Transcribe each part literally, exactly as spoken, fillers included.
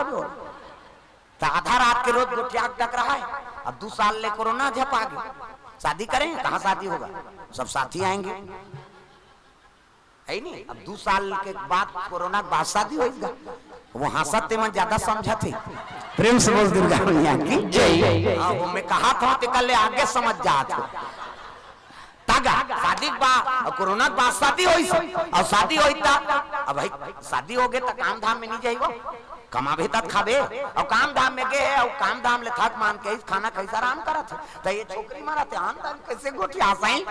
तो आधा रात के रोज गोठिया के टकराय। अब दू साल ले कोरोना झपा गे, शादी करें, कहाँ शादी होगा, सब साथी आएंगे, है नी? अब दू साल के बाद, कोरोना के बाद शादी होइगा। वो हंसत ते मन ज्यादा समझत हे। प्रेम से बोल दुर्गा मैया की जय। हाँ, वो मैं कहा था, तेकर ले आगे समझ जात हो। तगा शादी के बाद, अउ कोरोना के बाद शादी होइस, अउ शादी होइस त, अब भाई शादी होगे त काम धाम में नहीं जाइबो, कमाबे त खाबे, अउ काम धाम में गे हे, अउ काम धाम ले थक मान के खाना खाइस आराम करत हे, त ये छोकरी मरत हे, आन तान कैसे गोठिया सही?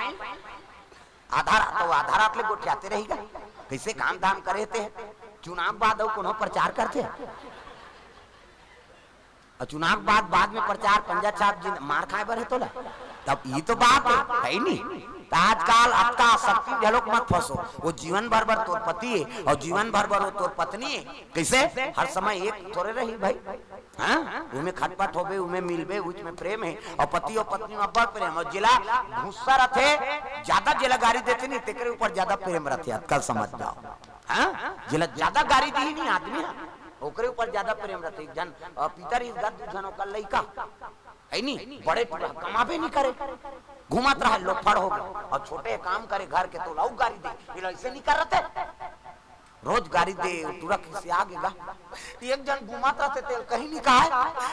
आधा रात, अउ आधा रात ले गोठियाते रहिगा, कैसे काम धाम करे ते? चुनाव बाद अउ कोनो प्रचार करथे? अउ चुनाव के बाद, बाद में प्रचार, पंजा छाप, जिन मार खाए बर हे तोला। तब ये तो बात हे, है नी? त आजकल अतका आसक्ति में घलोक मत फंसो। वो जीवन भर बर तोर पति हे अउ जीवन भर बर वो तोर पत्नी हे। कैसे? हर समय एक थोरे रही भाई। हाँ? उमे खटपट होबे, उमे मिलबे, उच में प्रेम हे। अउ पति अउ पत्नी में अब्बड़ प्रेम। अउ जेला गुस्सा रथे, ज्यादा जेला गारी देथे नी, तेकरे ऊपर ज्यादा प्रेम रथे। आजकल समझ जाओ। हाँ? जेला ज्यादा गारी दिही नी आदमी ह, ओकरे ऊपर ज्यादा प्रेम रथे। एक झन, अ, पिता रहिस गा, दू झन ओकर लइका, है नी? बड़े टूरा, कमाबे नी करे, घूमत रहे, लोफड़ हो गे। अउ छोटे काम करे घर के, तो लऊ गारी दे, एला ऐसे नी करत हे। रोज गारी दे, टूरा खिसिया गे गा। एक झन घूमत रथे, तेल कहीं नी कहे,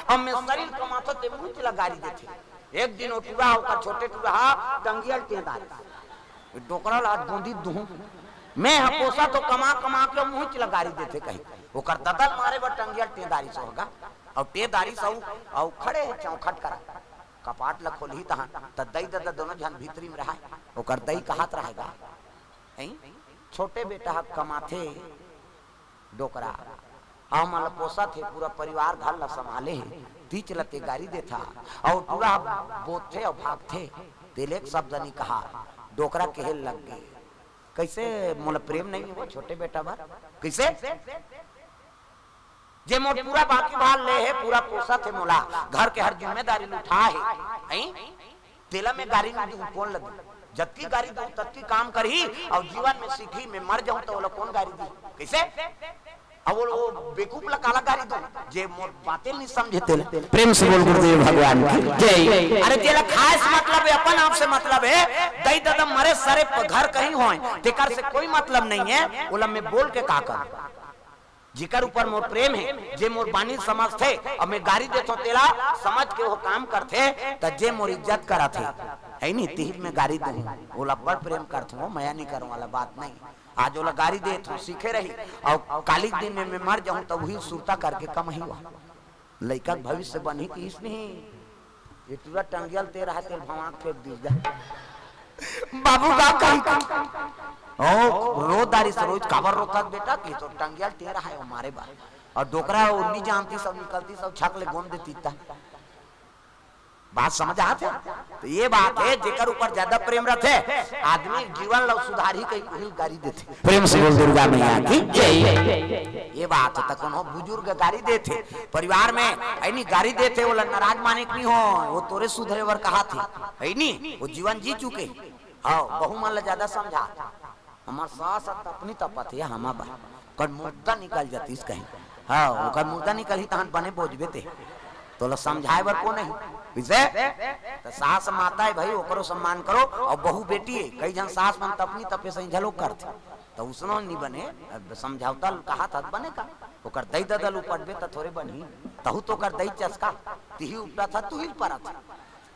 अब मैं शरीर कमाथो, ते मुंह ला गारी देथे। एक दिन वो टूरा, ओकर छोटे टूरा हा, टंगिया ल टेंदारिस। डोकरा ला गोंदी दुहूं। मैं ह पोसा तो कमा कमा के मुंह ला गारी देथे कहीं। ओकर ददल मारे बर टंगिया ल टेंदारिस होगा। अउ टेंदारिस अउ, अउ खड़े हे चौखट करा। कपाट ला खोलही तहां, त दई ददा दोनों झन भीतरी में रहाय। ओकर दई कहत रहेगा, "हैं? छोटे बेटा ह कमाथे, डोकरा, हमन ल पोसत हे, पूरा परिवार घर ल संभाले हे, तीच ल ते गारी देथा, अउ टूरा बोथथे अउ भागथे, तेले एक शब्द नी कहा, डोकरा केहे लग गे।" कैसे मोला प्रेम नहीं हे वो छोटे बेटा बर? कैसे? जे मोर पूरा बाकी भार ले हे, पूरा पोसत हे मोला, घर के हर जिम्मेदारी ल उठा हे, हैं? तेला मैं गारी नहीं दूं, कोन ल दूं? जतकी गारी दूं, ततकी काम करही, अउ जीवन में सीखही, मैं मर जाऊं त ओला कोन गारी दी? कैसे? अब वो, वो बेकूफ ला काला गारी दूं, जे मोर बातें नहीं समझे तेला। प्रेम से बोल गुरुदेव भगवान की जय। अरे जेला खाए से मतलब हे, अपन आप से मतलब हे, दई ददा मरे सरे प-, घर कहीं होय, तेकर से कोई मतलब नहीं हे, ओला मैं बोल के का करूं? जेकर ऊपर मोर प्रेम हे, जे मोर बानी समझथे, अउ मैं गारी देथों तेला समझ के वो काम करथे, त जे मोर इज्जत करत हे, है नी, तिही ल मैं गारी दूं, ओला बड़ प्रेम करथों, मया नी करंव वाला बात नहीं। आज ओला गारी देथों, सीखे रही, अउ काली के दिन में मैं मर जाहूं, त उही सुरता करके कमही वो। लइका के भविष्य बनही कि इसने ही। ये टूरा टंगिया ल ते रहा, तेल भवाक फेंक दीस जा। बाबू का कही का? ओ, रो दारी से रोज काबर रोथस बेटा कि तो टंगिया ल ते रहा हे वो मारे बर। अउ डोकरा वो नी जानतिस, सब निकलतिस, सब छक ले गोंद देतिस त। बात समझ आत हे? त ये बात हे, जेकर ऊपर ज्यादा प्रेम रथे, आदमी जीवन ल सुधारही कहीं उही गारी देथे। प्रेम से बोल दुर्गा मैया की जय। ये बात हे, त कोनो बुजुर्ग गारी देथे, परिवार में, है नी, गारी देथे, ओला नाराज माने के नी हो, वो तोरे सुधरे बर कहाथे, है नी, वो जीवन जी चुके। हाँ, बहू मन ला ज्यादा समझा। हमर सास ह तपनी तपत हे, हमर बर। ओकर मुर्दा निकल जातिस कहीं। हाँ, ओकर मुर्दा निकलही तहन बने बोजबे ते। तोला समझाए बर कोन हे? कइसे? त सास माता हे भाई, ओकरो सम्मान करो। अउ बहू बेटी हे, कई झन सास मन तपनी तपे सही घलो करथे। त उसनो नी बने, अब समझौता कहात हत बने का? ओकर दई ददा ल उपटबे त थोरे बनही। तहू तो ओकर दई चसका, तिही उपटत हत, तुही ल परत हत।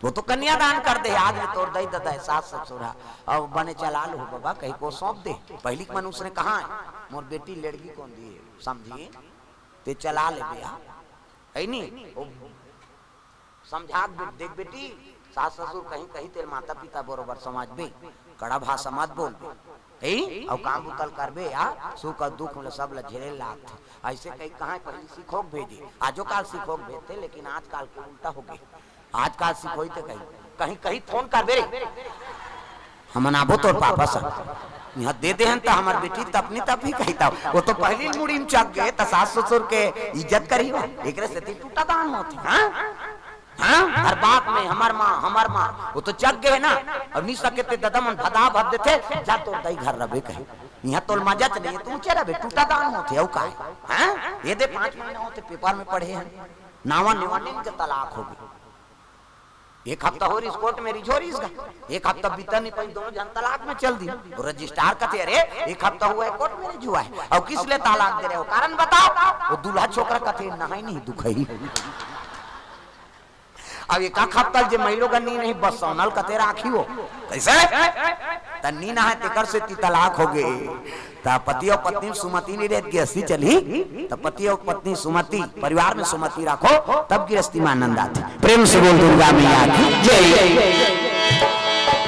वो तो कन्यादान कर दे, आज ले तोर दई ददा हे, सास ससुर ह, अउ बने चला लूहू बबा, कहिके सौंप दे। पहिली के मनुष्य ने कहा हे, मोर बेटी लड़की कोन दिए, समझी? ते चला ले बे, आ। है नी? वो समझा के दे-, देख बेटी, सास ससुर कहीं कहीं तेल माता पिता बरोबर समझबे, कड़ा भाषा मत बोलबे। हे? अउ काम बुता ल करबे यार, सुख अउ दुख ल सब ल झेले लागथे। अइसे कहीं कहाँ पहिली सिखो के भेजे, आजो काल सिखो के भेजथे, लेकिन आजकाल के उल्टा हो गे। आजकाल सिखोई ते कहीं, कहीं, कहीं फोन करबे रे। हमन आबो तोर पापा सन। इहाँ दे देहन त हमर बेटी तपनी तपही कहिता। वो तो पहिली मुड़ी में चघ गे, त सास ससुर के इज्जत करही वो। एकरे सेती टूटा दान होथे, हाँ? हाँ? हर बात में हमर माँ, हमर माँ। वो तो चघ गे हे ना। अब नी सके ते ददा मन भदा भद देथे, जा तोर दई घर रबे कहे। इहाँ तोल मजा चले, तू चला बे, टूटा दान होथे, अउ काय? हाँ? ये दे पाँच महीना होथे, पेपर में पढ़े हन, नावा नेवा नीन के तलाक हो गे। एक हफ्ता हो रिस कोर्ट में रिझो रिस गा, एक हफ्ता बीता नहीं पाई, दोनों जन तलाक में चल दी। वो रजिस्ट्रार कथे, "अरे, एक हफ्ता हुआ है कोर्ट में रिझुआ है, अउ किस ले तलाक दे रहे हो, कारण बताओ।" वो दूल्हा छोकरा कथे, "नहाई नहीं दुखई।" अब एक आध हफ्ता जे मइलो गा नी नहीं, बस सोनल कथे राखी हो। कैसे? त नी नहाए तेकर से ती तलाक हो गे। त पति अउ पत्नी में सुमति नहीं रहत, गृहस्थी चलही। त पति अउ पत्नी सुमति, परिवार में सुमति राखो, तब गृहस्थी में आनंद आथे। प्रेम से बोल दुर्गा मैया की जय।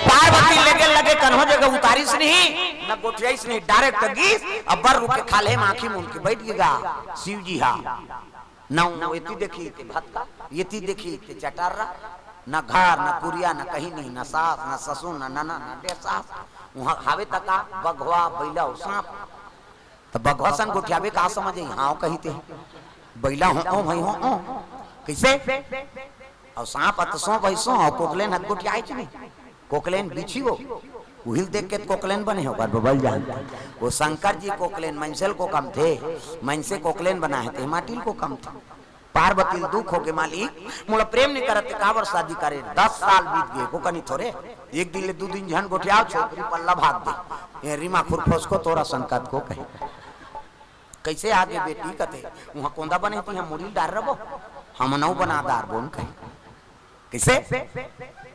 पार्वती लगे लगे कन्हो जगह उतारिस नहीं, न गोठियाइस नहीं, डायरेक्ट गीस, अब बर रुके खाल्हे में आँखी मूंद के बैठ गे गा शिव जी हा। न वो एती देखी ते भतका, एती देखी ते चटर्रा, न घर, न कुरिया, न कहीं नहीं, न सास, न ससुर, न नना, न डेर सास। उहाँ हावे तका बघवा, बैला अउ सांप। त बघवा सन गोठियाबे का समझ आई? हाँ, कही ते। बैला हो, ओ भाई हो, ओ। कैसे? अउ सांप अत सो भाई सो, अउ कोकलेन हत गोठियाए च नहीं। कोकलेन बिछी हो, उहिल देख के त कोकलेन बने हो, पर बबल जान। वो शंकर जी कोकलेन, मनसेल को कम थे, मनसे कोकलेन बना है, ते माटिल को कम थे। पार्वती ल दुख हो गे, "मालिक, मोला प्रेम नहीं करत, ते काबर शादी करे?" दस साल बीत गे, को कनी थोरे, एक दिन ले दू दिन झन गोठियाव, छोकरी पल्ला भाग दे। ये रीमा खुरफोस को तोरा संकत को कहे। कैसे आगे बेटी कथे, "उहाँ कोंदा बने थी, हम मुड़ी डार रबो, हम नौ बना दार बोन कहे।" कैसे?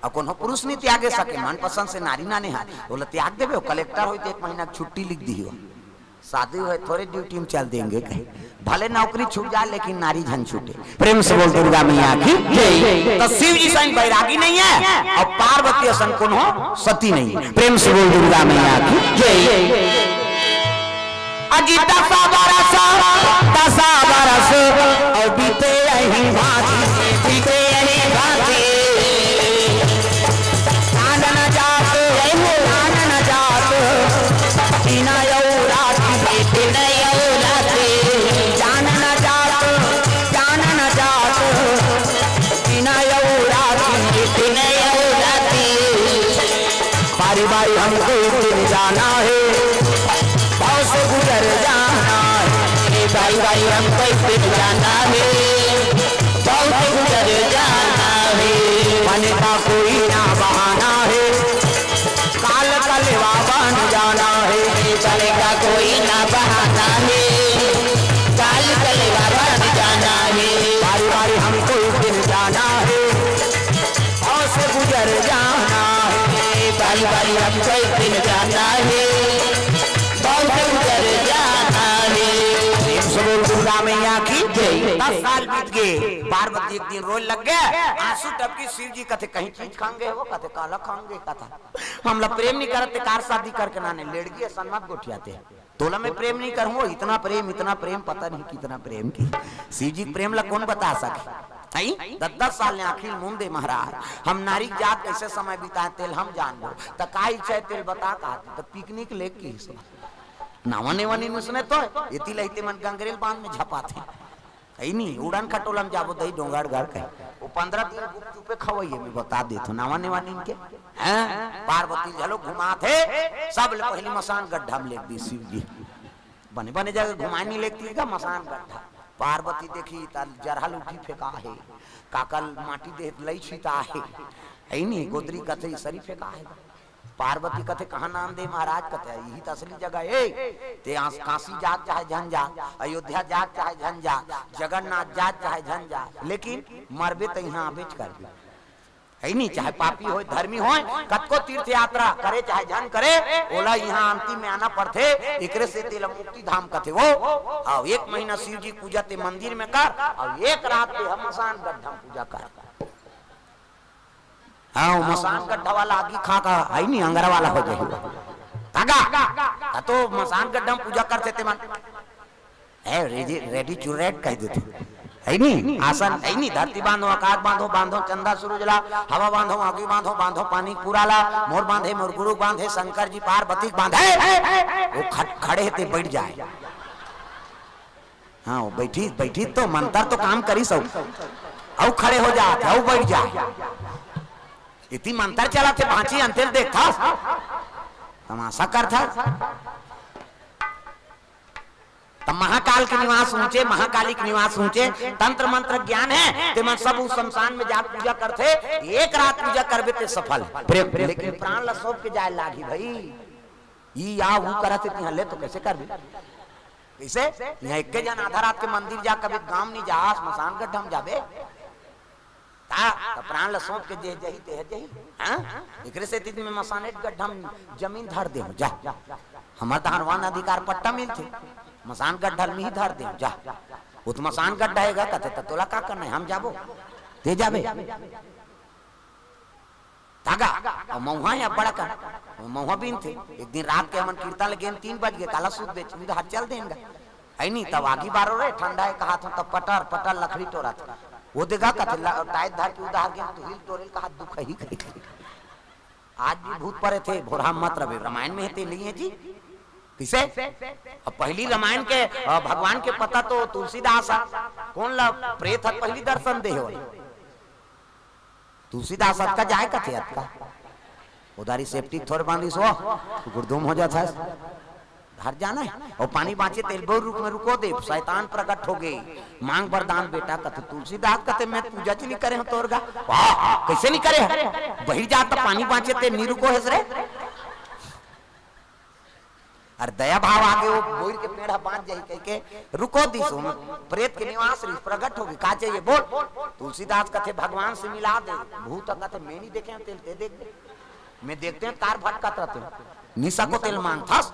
अउ कोनो पुरुष नहीं त्यागे सके, मनपसंद से नारी नाने हाथ, बोला, "त्याग देबे, वो कलेक्टर होई तो एक महीना की छुट्टी लिख दी हो।" शादी हुए थोड़े ड्यूटी में चल देंगे कहे, भले नौकरी छूट जाए लेकिन नारी झन छूटे। प्रेम से बोल दुर्गा मैया की जय। तो शिव जी सन बैरागी नहीं है और पार्वती असन कोनो सती नहीं है। प्रेम से बोल दुर्गा मैया की जय। अजी दसा बरस, दसा बरस और बीते यही भांति, बीते यही भांति। चांद न जात, चांद न जात, बिना यौ रात, बिना यौ रात। चांद न जात, चांद न जात, बिना यौ रात, बिना यौ रात। बारी बारी हमको एक दिन जाना है, भव से गुजर जाना है। बारी बारी हमको एक दिन जाना है, भव से गुजर जाना है। बने का कोई ना बहाना है, काल कलेवा बन जाना है। बने का कोई ना बहाना है, काल कलेवा बन जाना है। बारी बारी हमको एक दिन जाना है, भव से गुजर जाना है। बारी बारी हमको एक दिन जाना है, भव से गुजर जाना है। प्रेम से बोल दुर्गा मैया की जय। दस साल बीत गे, पार्वती एक दिन रोए लग गे, आंसू टपकी, शिव जी कथे, "कहीं चीज खांगे हो?" कथे, "काला खांगे?" कथा, "हमला प्रेम नहीं करत, ते कार शादी करके नाने लेड़गी असन मत गोठियाते।" तोला मैं प्रेम नहीं करूँ, इतना प्रेम, इतना प्रेम, पता नहीं कितना प्रेम की। शिव जी के प्रेम ला कौन बता सके? हई? दस दस साल ने आखिर मुंदे महाराज, हम नारी जात कैसे समय बिताए, तेल हम जान लो। त का इच्छा है, तेल बता, कहा त पिकनिक लेके ही सो। नावा नेवा नहीं सुने तो, एती लहिते मन गंगरेल बांध में झपाते। कहीं नहीं, उड़न खटोला में जाबो दही डोंगरगढ़ कहीं। वो पंद्रह दिन गुपचुपे खवइए, मैं बता देत हूँ, नावा नेवा नीन के। हैं? पार्वती घलो घुमात हे, सब ले पहली मसान गड्ढा में लेग दी शिव जी। बने बने जगह घुमाए नहीं लेगती का मसान गड्ढा। पार्वती देखी त जरहल उठी फेंका हे, काकल माटी देह लई छिता हे, है नहीं, गोदरी कथे सरी फेंका हे। पार्वती कथे, "कहाँ नाम दे महाराज?" कथे, "यही त असली जगह हे। ते आस-, काशी जात चाहे झन जात, अयोध्या जात चाहे झन जात, जगन्नाथ जात चाहे झन जात, लेकिन मरबे त यहाँ आबेच करबे।" है नहीं, चाहे पापी होय, धर्मी होय, कतको तीर्थ यात्रा करे चाहे झन करे, ओला यहाँ अंतिम में आना पड़थे। एकरे से तेला मुक्ति धाम कथे वो। हाँ, एक महीना शिव जी पूजा ते मंदिर में कर, और एक रात ते हम मसान गड्ढा में पूजा कर। हाँ, वो मसान गड्ढा वाला आगी खा का, है नहीं, अंगरा वाला हो जाही। कागा, का तो मसान गड्ढा में पूजा करथे ते मन। ए, रेडी, रेडी चुरेट कह देथे। है नहीं? आसन है नहीं, धरती बांधो, आकाश बांधो, बांधो चंदा सूरज ला, हवा बांधो, आगी बांधो, बांधो पानी पूरा ला, मोर बांधे, मोर गुरु बांधे, शंकर जी पार्वती बांधे। वो ख-, खड़े ते बैठ जाए। हाँ, वो बैठी, बैठी तो मंतर तो काम करी सौ। अउ खड़े हो जात, अउ बैठ जाए। इति मंतर चलत हे, भांची अंतेल देखथस, तमाशा करथस। त महाकाल के निवास ऊंचे, महाकाली के निवास ऊंचे। तंत्र मंत्र ज्ञान हे, ते मन सब उस शमशान में जाके पूजा करथे। एक रात पूजा करबे ते सफल हे। प्रेम, लेकिन प्राण ला सौंप के जाए लागही भई। ई या ऊ करत हे, तिहां ले तो कइसे करबे? कइसे? इहां एके जन आधा रात के मंदिर जा, कभी गांव नहीं जा, श्मशान गड्ढा में जाबे। ता, त प्राण ल सौंप के जे जही, ते ह जही। हाँ? एकरे सेती मैं मसानेट गड्ढा म जमीन धर दे हूँ, जा। हमर तहन वन अधिकार पट्टा मिलथे, मसान गड्ढा ल मिही धर दे हूँ, जा। वो तो मसान गड्ढा हे गा, कथे, "त तोला का करना हे, हम जाबो, ते जाबे।" तागा, अउ मउहा हे अब्बड़ अकन, मउहा बीनथे। एक दिन रात के हमन कीर्तन ल गेन, तीन बज गे, काला सूत बेच, उधर चल देन गा। है नी, तब आगी बारो रे, ठंडा हे कहात हूँ, तब पटर, पटर लकड़ी टोरत। वो देगा कथे, ल-, टाइट धर के उधार के, तू हिल टोरेल कहा दुख ही कही। आज भी भूत परे थे, भोरहा मत रहे, रामायण में हे ते नहीं हे जी। किसे? अब पहली रामायण के, अ, भगवान के पता तो तुलसीदास आ, कौन ला प्रेत हर पहली दर्शन दे हो? तुलसीदास अतका जाए कथे अतका। उधारी सेप्टिक थोड़े बांधिस हो, गुड़धुम हो जात हस। घर जाना हे। अउ पानी बांचे तेल बहु रुख में रुको दे, शैतान प्रकट हो गे। मांग वरदान बेटा कथे, तुलसीदास कथे, "मैं पूजा च नहीं करे हूँ तोर गा।" "वाह, कइसे नहीं करे हस?" "बहिर जा त पानी बांचे तेल नहीं रुको हेस रे।" अरे दया भाव आगे वो बोइर के पेड़ ह बांच जाही कहिके रुको दिस, ओमे प्रेत के निवास रहिस, प्रकट होगे, का चाहिए बोल। तुलसीदास कथे भगवान से मिला दे, भूत ह कथे मैं नहीं देखे हूं तेल, ते देख दे, मैं देखते हैं कार भटकत रहते हो, नहीं सको तेल मांगथस,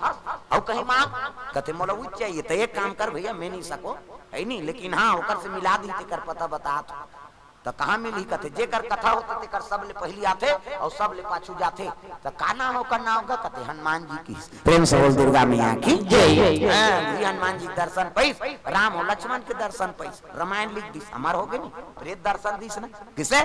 अउ कहीं मांग, कथे मोला उच चाहिए, त एक काम कर भैया मैं नहीं सको, है नहीं, लेकिन हाँ ओकर से मिला दी, तेकर पता बता तू। त कहाँ मिलही कथे, जेकर कथा होथे तेकर सबले पहिली आथे अउ सबले पाछू जाथे। त का नाम ओकर नाम का कथे, हनुमान जी की। प्रेम से बोल दुर्गा मैया की जय। हाँ, जी हनुमान जी के दर्शन पइस, राम अउ लक्ष्मण के दर्शन पइस, रामायण लिख दिस, अमर हो गे नी, प्रेत दर्शन दिस ना। किसे?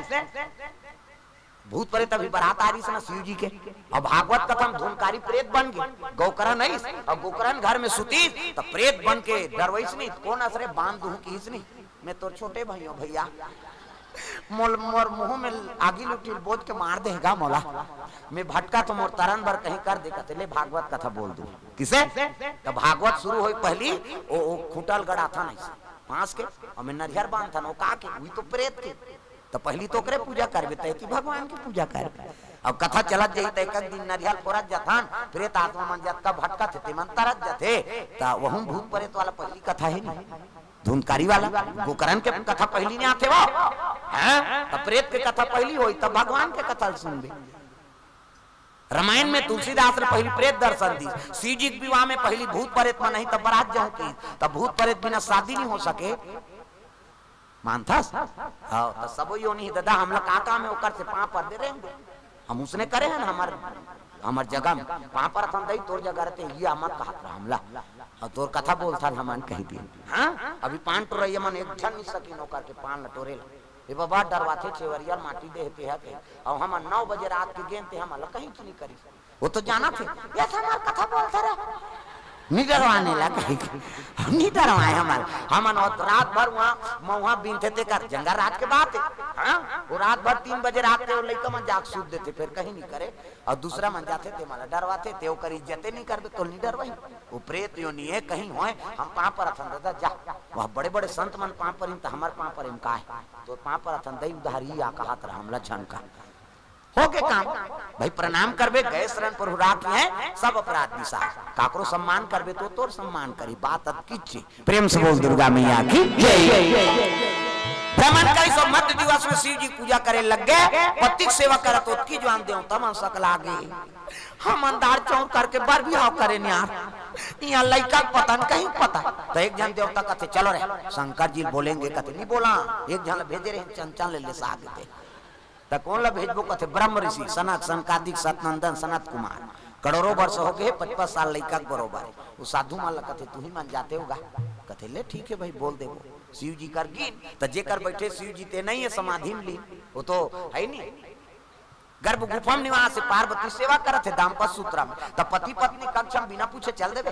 भूत प्रेत अभी बरात आ रहिस ना शिव जी के, अउ भागवत कथा म धुनकारी प्रेत बन गे, गोकरण अइस, अउ गोकरण घर में सुतीस, त प्रेत बन के डरवइस नी, कोन असरे बांध दूं किहिस नी। मैं तोर छोटे भाई हूँ भैया, मोल, मोर मुंह में आगी लुटिल बोझ के मार देगा मोला, मैं भटका तो मोर तरन बर कहीं कर दे, कथे ले भागवत कथा बोल दूं। किसे? त भागवत शुरू होई पहली, ओ, ओ खूंटा ल गड़ाथन अइसे, बांस के, अउ मैं नरियर बांधथन, ओ का के, उही तो प्रेत के। त पहली तो ओकरे पूजा करबे, तैती भगवान की पूजा करबे। अब कथा चलत जाही त एक, एक दिन नरियर फोरत जाथन, प्रेत आत्मा मन जतका भटकत हे, ते मन तरत जाथे। त वहू भूत प्रेत वाला पहली कथा हे नी। धुंधकारी वाला, गोकरण के कथा पहली नहीं आथे वो। हैं? त प्रेत के कथा पहली होई, तब भगवान के कथा सुनबे। रामायण में तुलसीदास ने पहली प्रेत दर्शन दिस, शिव जी के विवाह में पहली भूत प्रेत मन ही तब बरात जाहूं की, तब भूत प्रेत बिना शादी नहीं हो सके। मानथस? हाँ, त सबो योनि ही दादा, हमला का काम हे ओकर से पांव पर दे रहे हैं। हम उसने करे हैं ना, हमर, हमर जगह में पांव परथन दई, तोर जगह रहते, ये मत कहत रहा हमला। अउ तोर कथा बोलथन हमन कही दिन। हाँ? अभी पान टोरइया मन एक झन नहीं सकिन ओकर के पान ल टोरे ला। ए बाबा, डरवाथे छेवरिया ल माटी देह ते ह कही। अउ हमन नौ बजे रात के गेन ते हमन ल कहीं नहीं करी। वो तो जानथे, ये हमार कथा बोलथे रे। नहीं डरवाने ला कहीं के। हम नहीं डरवाए हमन। हमन वो रात भर वहाँ महुआ बीनथे तेकर जंगल राज के बात हे। हाँ? वो रात भर तीन बजे रात के वो लइका मन जाग सूत देथे, फिर कहीं नहीं करे। अउ दूसरा मन जाथे ते मन ल डरवाथे, ते ओकर इज्जते नहीं करबे, तो नहीं डरवाही। वो प्रेत योनि हे, कहीं होय, हम पांव परथन दादा, जा। वह बड़े-बड़े संत मन पांव परिन, त हमर पांव परिन का हे? तो पांव परथन दई उधारी आ कहत रहा, हमला झन का। हो के काम। भाई प्रणाम करबे, गए शरण प्रभु राखिहैं, सब अपराध बिसार। काकरो सम्मान करबे तो तोर सम्मान करी, बात अतकिच हे। प्रेम से बोल दुर्गा मैया की जय। भ्रमण करी सो मध्य दिवस में शिव जी पूजा करे लग गे, पति के सेवा करत ओतकी जुआन देवता मन सकला गे। हम अंधार चौर करके बर बिहाव करे न्यार। इहाँ लइका के पता न कहीं पता। त एक झन देवता कथे, "चलो रे, शंकर जी बोलेंगे," कथे, "नहीं बोला।" एक झन भेजे रहे, चंचल ले, ले साग दे। त कोन ला भेजबो? कथे, "ब्रह्म ऋषि, सनक, सनकादिक, सतनंदन, सनत कुमार। करोड़ों वर्ष हो गे, पचपन साल लइका के बरोबर हे।" वो साधु मन ला कथे, "तुही मन जाते होगा?" कथे, "ले ठीक हे भाई, बोल देबो।" शिव जी कर गिन, त जेकर बैठे शिव जी ते नहीं हे समाधि में लीन, वो तो हे नहीं। गर्भ गुफा में निवास हे, पार्वती सेवा करत हे दाम्पत्य सूत्र में। त पति पत्नी कक्ष में बिना पूछे चल देबे,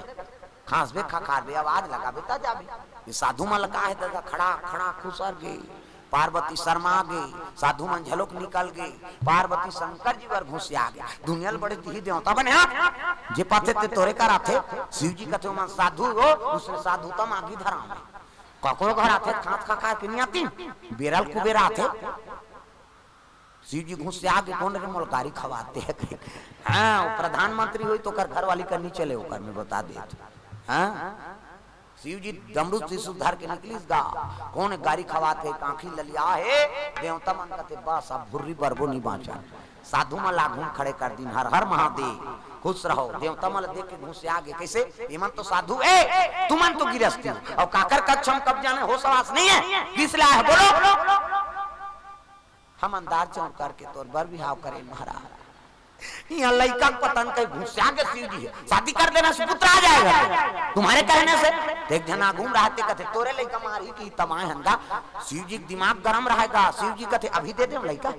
खांसबे, खखारबे, आवाज लगाबे, त जाबे। ये साधु मन ल का हे, दादा, खड़ा, खड़ा खुसर गे। पार्वती शर्मा गे, साधु मन झलोक निकल गे, पार्वती शंकर जी बर घुसिया गे। दुनिया ल बड़े तिही देवता बने, हाँ? जे पाथे ते तोरे कर आथे। शिव जी कथे, "ओमन साधु हो, दूसरे साधु त मागी धराम हे।" ककरो घर आथे, खात खा खा के नहीं आती, बेरल कुबेर आथे। शिव जी घुसिया गे, "कौन रे मोल गारी खवाथे?" हाँ, वो प्रधानमंत्री होई तो ओकर घरवाली कर नहीं चले, ओकर मैं बता देत। हाँ? शिव जी डमरू त्रिशूल धर के निकलिस गा, कौन गारी खवाथे, कांखी ललिया हे, देवता मन कथे, "बस अब भुर्री बरबो नहीं बाँचा।" साधु मन ला घूम खड़े कर दिन, "हर हर महादेव, खुश रहो।" देवता मन ला देख के घुसिया गे, "कैसे? एमन तो साधु हे, तुमन तो गिरस्ती हो, अउ काकर कक्ष म कब्जा हे, होस हवास नहीं हे, किस ला हे बोलो?" हम अंदाज चौंक करके तोर बर बिहाव करेन महाराज। इहाँ लइका के पतन कहीं घुसिया गे शिव जी हे। शादी कर देना, सुपुत्र आ जाएगा तुम्हारे कहने से। देख झना घूम रहा ते कथे, "तोरे लइका मारही कि तमाय हन गा।" शिव जी के दिमाग गरम रहेगा। शिव जी कथे, "अभी दे देव लइका।"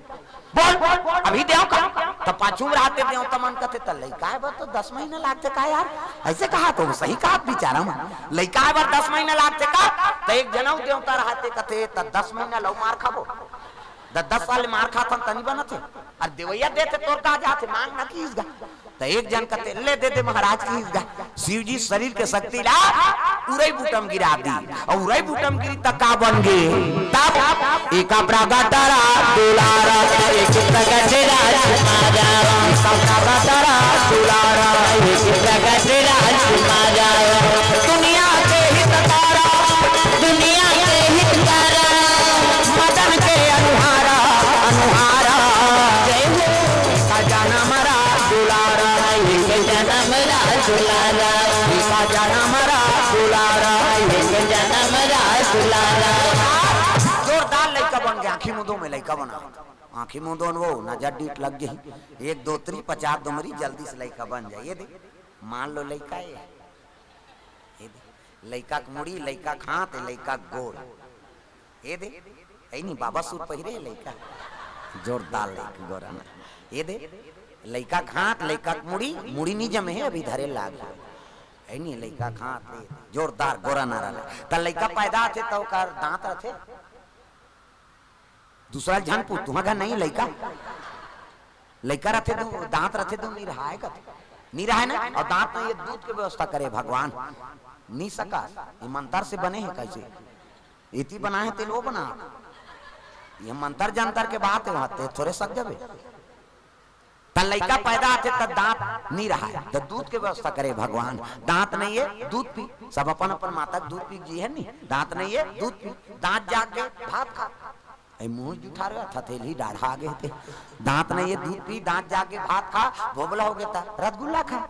बोल, "अभी देव का?" तब पाछू में रहते देवता मन कथे, "त लइका हे बर तो दस महीना लागथे का यार?" ऐसे कहा तो सही कहा बेचारा मन, "लइका हे बर दस महीना लागथे का?" त एक जनऊ देवता रहते कथे, "त दस महीना लऊ मार खाबो।" द-, दस साल मार खाथन तनी बनत हे। अरे देवैया देथे तोर का जाथे, मांग ना किहिस गा। त एक जन कथे, "ले दे दे महाराज," किहिस गा। शिव जी शरीर के शक्ति ला उरई बूटा म गिरा दी। अउ उरई बूटा म गिरी त का बन गे? तब एका प्रगट राज दुलारा, एक प्रगट राजकुमारा। एका प्रगट राज दुलारा, एक प्रगट राजकुमारा। दुनिया के हितकारा, दुनिया के हितकारा, मदन के अनुहारा, अनुहारा। जय हो। एका जनम राज दुलारा, एक जनम राज दुलारा। एका जनम राज दुलारा, एक जनम राज दुलारा। जोरदार लइका बन गे, आँखी मुदो में लइका बना। आँखी मुदो में वो नजर डीठ लग जाही। एक दो त्री, पचास दुमरी, जल्दी से लइका बन जाए। ये दे, मान लो लइका हे। ये दे, लइका के मुड़ी, लइका के हाथ, लइका के गोड़। ये दे, हे नहीं, बाबा सूट पहिरे लइका। जोरदार लइका गोरा ना। ये दे, लइका के हाथ, लइका के मुड़ी, मुड़ी नहीं जमे हे, अभी धरे लाग हे। हे नहीं, लइका के हाथ, ये दे, जोरदार गोरा नारा ले। त लइका पैदा होथे त ओकर दांत रथे। दूसरा झन पूछ, तुँहर घर नहीं लइका? लइका रथे दू, दांत रथे दू, नहीं रहाय कथे। नहीं रहाय ना? अउ दांत नहीं हे, दूध के व्यवस्था करे भगवान। नहीं सकस। ये मंतर से बने हे कैसे? एती बनाए हे तेल वो बना। ये मंतर जंतर के बात हे, वहाँ ते थोरे सक जबे। त लइका पैदा होथे त दांत नहीं रहाय, त दूध के व्यवस्था करे भगवान। दांत नहीं हे, दूध पी। सब अपन अपन माता के दूध पी जी हे नहीं। दांत नहीं हे, दूध पी। दांत जाग गे, भात खा। ए मुंह जुठा रहा, थथेली डाढ़ा गे ते। दांत नहीं हे, दूध पी, दांत जाग गे, भात खा, भोभला हो गे त रसगुल्ला खा।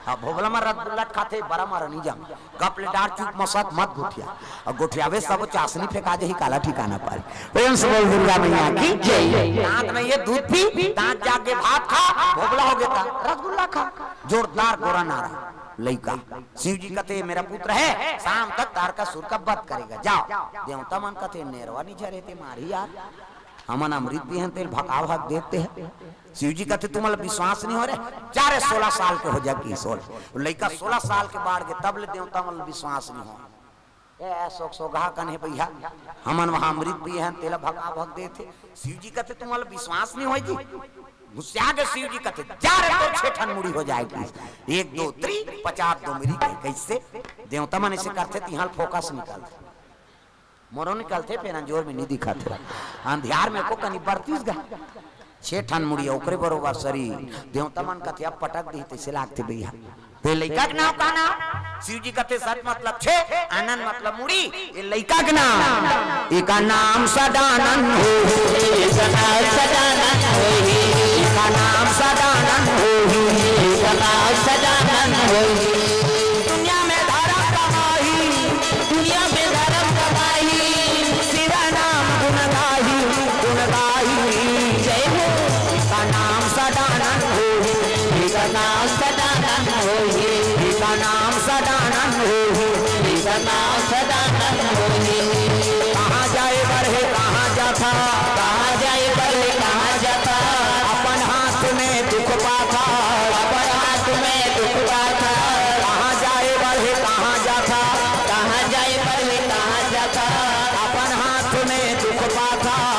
हाँ, भोभला म रसगुल्ला खाथे, बरा म नहीं जम। गप ले डार चुप मसत मत गोठिया। अउ गोठियाबे सब चासनी फेंका जाही, काला ठिकाना पारी। प्रेम से बोल दुर्गा मैया की जय। दांत नहीं हे, दूध पी, दांत जाग गे, भात खा, भोभला हो गे त रसगुल्ला खा। जोरदार गोरा नारा। लइका। शिव जी कथे, "मेरा पुत्र है, शाम तक तारकासुर का वध करेगा, जाओ।" देवता मन कथे, "नेरवा नहीं झरे ते मारही यार, हमन अमृत पीए हन, तेला भका भक देते हैं।" शिव जी कथे, "तुमन ला विश्वास नहीं हो रे, जा रे, सोलह साल के हो जा कि सोलह।" लइका सोलह साल के बाढ़ गे, तब ले देवता मन ला विश्वास नहीं हो। ए, सोक सोगहा कन हे भैया, हमन वहाँ अमृत पीए हन, तेला भका भक देथे। शिव जी कथे, "तुमन ला विश्वास नहीं होय जी?" गुस्सा गे शिव जी कथे, "जा रे, तोर छे ठन मुड़ी हो जाए।" एक दो त्री, पचास दुमरी के। कैसे? देवता मन ऐसे करथे, तिहाँ ले फोकस निकलथे। मोरो निकलथे, फेर अंजोर में नहीं दिखत हे। अंधियार में को कनी बरतिस गा। छे ठन मुड़ी, ओकरे बरोबर शरीर। देवता मन कथे, "अब पटक दिही, तैसे लागथे भैया।" ते लइका के नाम का नाम? शिव जी कथे, सत मतलब छे, आनंद मतलब मुड़ी। ये लइका के नाम। एका नाम सदानंद होही, एका नाम सदानंद होही, एका नाम सदानंद होही, एका नाम सदानंद होही। दुनिया में धरम कमाही, दुनिया में धरम कमाही, शिव नाम गुण गाही, गुण गाही। जय हो। एका नाम सदानंद होही, एका नाम सदानंद होही, एका नाम सदानंद होही, एका नाम सदानंद होही। कहाँ जाए बर हे, कहाँ जाथा? कहाँ जाए बर हे, कहाँ जाथा? अपन हाथ में दुख पाथा। अपन हाथ में दुख पाथा। कहाँ जाए बर हे, कहाँ जाथा? कहाँ जाए बर हे, कहाँ जाथा? अपन हाथ में दुख पाथा। सा